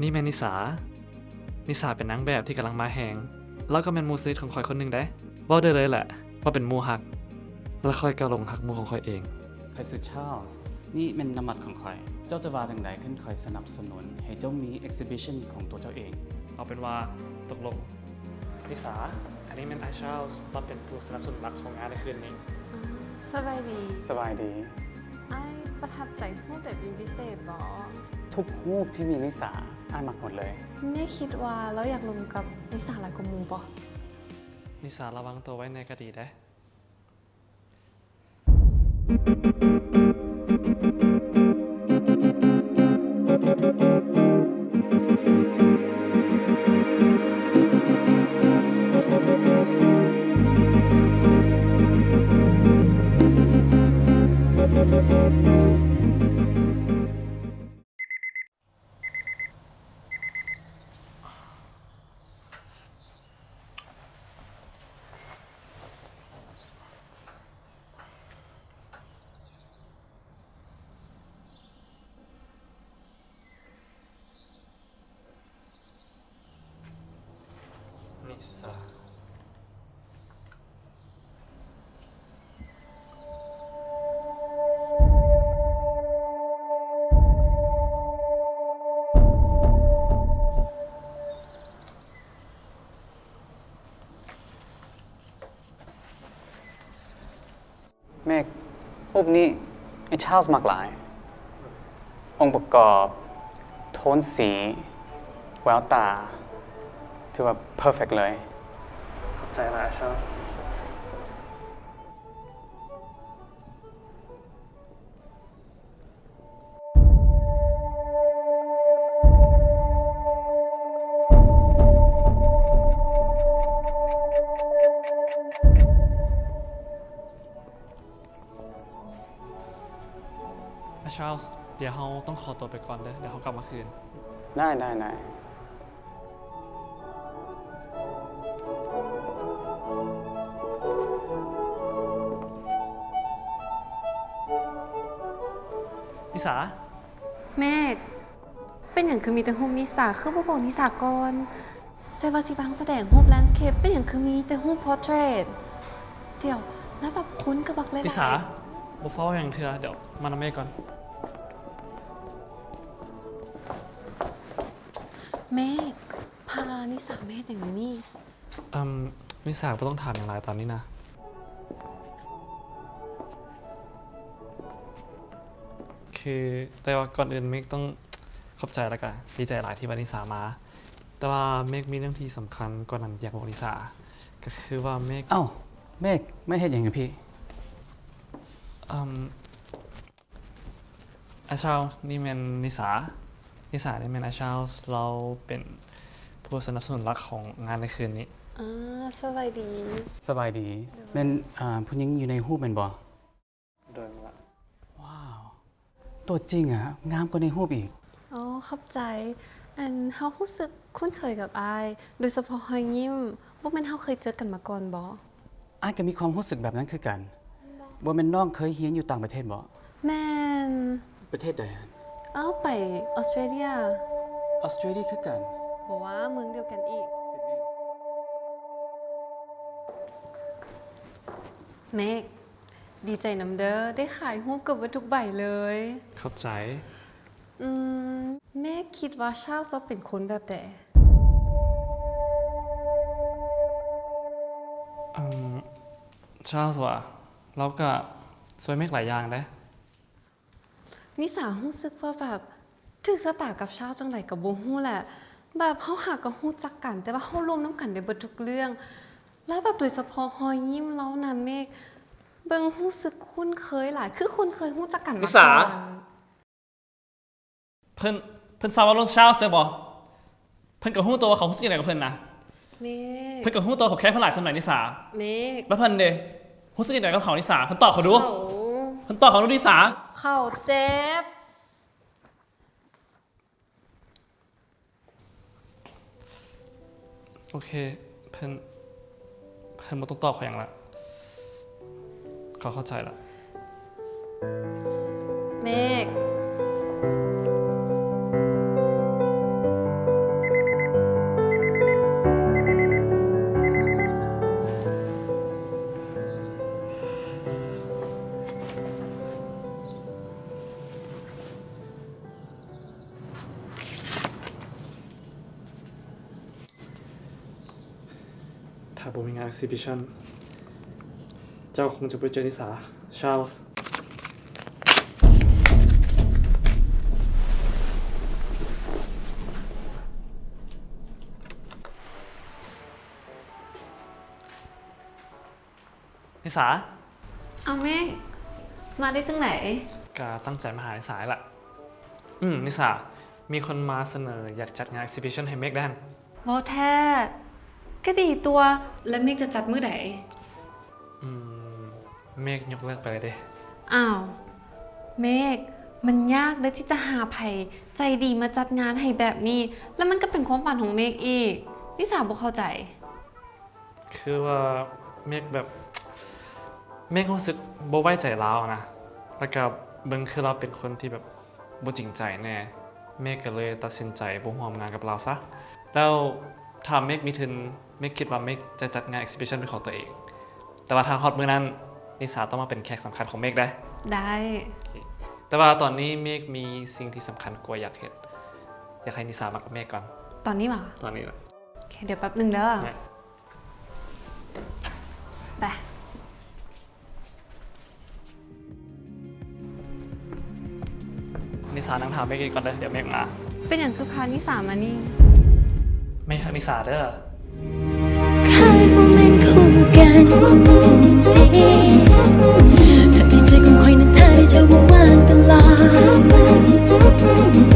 ນີ້ແມ່ນນິສາ. ນິສາເປັນນາງແບບທີ່ກຳລັງມາແຮງ. ລາວກໍແມ່ນໝູ່ສະໜິດຂອງຂ້ອຍຄົນໜຶ່ງເດ້. ເວົ້າໄດ້ເລີຍແຫຼະວ່າເປັນໝູ່ຮັກ. ແລະ ຂ້ອຍກໍຫຼົງຮັກໝູ່ຂອງຂ້ອຍເອງ. ຂ້ອຍຊື່ Charles. ນີ້ແມ່ນນ້ຳມັດຂອງຂ້ອຍ. ເຈົ້າຈະວ່າຈັ່ງໃດຄັນຂ້ອຍສະໜັບສະໜູນໃຫ້ເຈົ້າມີ exhibition ຂອງຕົວເຈົ້າເອງ? ເອົາເປັນວ່າຕົກລົງ. ນິສາ, ອັນນີ້ແມ່ນອ້າຍ Charles. ລາວເປັນຜູ້ສະໜັບສະໜູນຫຼັກຂອງງານໃນຄືນນີ້. ສະບາຍດີ. ສະບາຍດີ. ອ້າຍປະທັບໃຈຮູບໃດເປັນພິເສດບໍ່? ທຸກຮູບທີ່ມີນິສາ, ອ້າຍມັກໝົດເລີຍ. ແມ່ຄິດວ່າລາວຢາກລົມກັບນິສາຫຼາຍກວ່າໝູ່ບໍ່? ນິສາລະວັງຕົວໄວ້ແດ່ກໍດີເດ້. ນິສາ. ເມກ, ຮູບນີ້ອ້າຍ Charles ມັກຫຼາຍ. ອົງປະກອບ, ໂທນສີ, ແວວຕາ, ຖືວ່າ perfect ເລີຍ. ຂອບໃຈຫຼາຍ Charles. ອ້າຍ Charles, ດຽວເຮົາຕ້ອງຂໍຕົວໄປກ່ອນເດີ້, ດຽວເຮົາກັບມາຄືນ. ໄດ້, ໄດ້, ໄດ້. ນິສາ. ເມກ, ເປັນຫຍັງຄືມີແຕ່ຮູບນິສາ? ຄືບໍ່ບອກນິສາກ່ອນ? ໃສ່ວ່າຊິວາງສະແດງຮູບ landscape, ເປັນຫຍັງຄືມີແຕ່ຮູບ portrait? ດຽວ, ແລ້ວແບບຄົນກໍບັກຫຼາຍໆ. ນິສາ, ບໍ່ຟ້າວຫຍັງເທື່ອ, ດຽວມານຳເມກກ່ອນ. ເມກ, ພານິສາມາເຮັດຫຍັງຢູ່ນີ້? ອືມ, ນິສາບໍ່ຕ້ອງຖາມຫຍັງຫຼາຍຕອນນີ້ນະ. ຄື, ແຕ່ວ່າກ່ອນອື່ນເມກຕ້ອງຂອບໃຈ ແລ້ວກະດີໃຈຫຼາຍທີ່ວ່ານິສາມາ. ແຕ່ວ່າເມກມີເລື່ອງທີ່ສຳຄັນກວ່ານັ້ນຢາກບອກນິສາ. ກໍຄືວ່າເມກ. ເອົ້າ, ເມກ, ມາເຮັດຫຍັງຢູ່ພີ້? ອືມ, ອ້າຍຊາວ, ນີ້ແມ່ນນິສາ. ນິສານີ້ແມ່ນອ້າຍຊາວ, ລາວເປັນຜູ້ສະໜັບສະໜູນຫຼັກຂອງງານໃນຄືນນີ້. ອາ, ສະບາຍດີ. ສະບາຍດີ. ໂດຍ. ແມ່ນ, ອາ, ຜູ້ຍິງຢູ່ໃນຮູບແມ່ນບໍ່? ໂດຍ. ວ້າວ, ຕົວຈິງອະ ງາມກວ່າໃນຮູບອີກ. ອໍ, ຂອບໃຈ. ອັນ, ເຮົາຮູ້ສຶກຄຸ້ນເຄີຍກັບອ້າຍ, ໂດຍສະເພາະຮອຍຍິ້ມ. ບໍ່ແມ່ນເຮົາເຄີຍເຈີກັນມາກ່ອນບໍ? ອ້າຍກໍມີຄວາມຮູ້ສຶກແບບນັ້ນຄືກັນ. ບໍ່ແມ່ນນ້ອງເຄີຍຮຽນຢູ່ຕ່າງປະເທດບໍ? ແມ່ນ. ປະເທດໃດຫັ້ນ? ເອົ້າ, ໄປອອສເຕຣເລຍ. ອອສເຕຣເລຍຄືກັນ? ບໍ່ວ່າ, ເມືອງດຽວກັນອີກ. ຊິດນີ. ເມກ, ດີໃຈນຳເດີ້, ໄດ້ຂາຍຮູບເກືອບເບິດທຸກໃບເລີຍ. ຂອບໃຈ. ອືມ, ເມກຄິດວ່າຊາວລາວເປັນຄົນແບບໃດ? ອືມ, ຊາວວ່າ ລາວກະຊ່ວຍເມກຫຼາຍຢ່າງເດ້. ນິສາຮູ້ສຶກວ່າແບບຖືກຊະຕາກັບຊາວຈັ່ງໃດກໍບໍ່ຮູ້ແຫຼະ. ແບບເຮົາຫາກໍຮູ້ຈັກກັນ, ແຕ່ວ່າເຮົາລວມນຳກັນໄດ້ເບິດທຸກເລື່ອງ. ແລ້ວແບບໂດຍສະເພາະຮອຍຍິ້ມລາວນະເມກ, ເບິ່ງຮູ້ສຶກຄຸ້ນເຄີຍຫຼາຍ, ຄືຄຸ້ນເຄີຍຮູ້ຈັກກັນມາກ່ອນ. ເພິ່ນ, ເພິ່ນຊາວເວົ້າເລື່ອງຊາວໄດ້ບໍ່? ເພິ່ນກໍຮູ້ຕົວວ່າເຂົາຮູ້ສຶກຈັ່ງໃດກັບເພິ່ນນະ. ເມກ. ເພິ່ນກໍຮູ້ຕົວເຂົາແຄເພິ່ນຫຼາຍສ່ຳໃດ, ນິສາ. ເມກ. ແລ້ວເພິ່ນເດ? ຮູ້ສຶກຈັ່ງໃດກັບເຂົາ, ນິສາ? ເພິ່ນຕອບເຂົາດູ. ເຂົາ. ເພິ່ນຕອບເຂົາດູ, ນິສາ. ເຂົາເຈັບ. ໂອເຄ, ເພິ່ນ, ເພິ່ນບໍ່ຕ້ອງຕອບເຂົາຫຍັງລະ. ເຂົາເຂົ້າໃຈລະ. ເມກ. ຖ້າບໍ່ມີງານ exhibition ເຈົ້າຄົງຈະບໍ່ເຈີນິສາ. Charles. ນິສາ. ເອົາເມກ ມາໄດ້ຈັ່ງໃດ? ກະຕັ້ງໃຈມາຫານິສາແຫຼະ. ອືມ ນິສາ ມີຄົນມາສະເໜີຢາກຈັດງານ exhibition ໃຫ້ເມກເດ້. ເວົ້າແທ້? ກະດີຕົວະ. ແລ້ວເມກຈະຈັດມື້ໃດ? ອືມ ເມກຍົກເລີກໄປເລີຍເດ້. ອ້າວ ເມກ ມັນຍາກເດີ້ທີ່ຈະຫາໃຜໃຈດີມາຈັດງານໃຫ້ແບບນີ້ ແລ້ວມັນກະເປັນຄວາມຝັນຂອງເມກອີກ. ນິສາບໍ່ເຂົ້າໃຈ. ຄືວ່າເມກແບບ ເມກຮູ້ສຶກບໍ່ໄວ້ໃຈລາວນະ ແລ້ວກະເບິ່ງຄືລາວເປັນຄົນທີ່ແບບບໍ່ຈິງໃຈແນ່ ເມກກະເລີຍຕັດສິນໃຈບໍ່ຮ່ວມງານກັບລາວຊະ. ແລ້ວຖ້າເມກມີທຶນ ເມກຄິດວ່າເມກຈະຈັດງານ exhibition ເປັນຂອງຕົວເອງ ແຕ່ວ່າຖ້າຮອດມື້ນັ້ນ ນິສາຕ້ອງມາເປັນແຂກສຳຄັນຂອງເມກເດ້. ໄດ້. ໂອເຄ ແຕ່ວ່າຕອນນີ້ເມກມີສິ່ງທີ່ສຳຄັນກວ່າຢາກເຮັດ ຢາກໃຫ້ນິສາມາກັບເມກກ່ອນ. ຕອນນີ້ຫວາ? ຕອນນີ້ລະ. ໂອເຄ ດຽວແປັບໜຶ່ງເດີ້. ໄປ ນິສານັ່ງຖ້າເມກຢູ່ກ່ອນເດີ້ ດຽວເມກມາ. ເປັນຫຍັງຄືພານິສາມານີ້? ເມກຮັກນິສາເດີ້. ເຄີຍບໍ່ແມ່ນຄູ່ກັນເດ້ ທັງທີ່ໃຈຂອງຂ້ອຍນັ້ນຖ້າໄດ້ເຈົ້າວ່າວ່າງຕະຫຼອດ.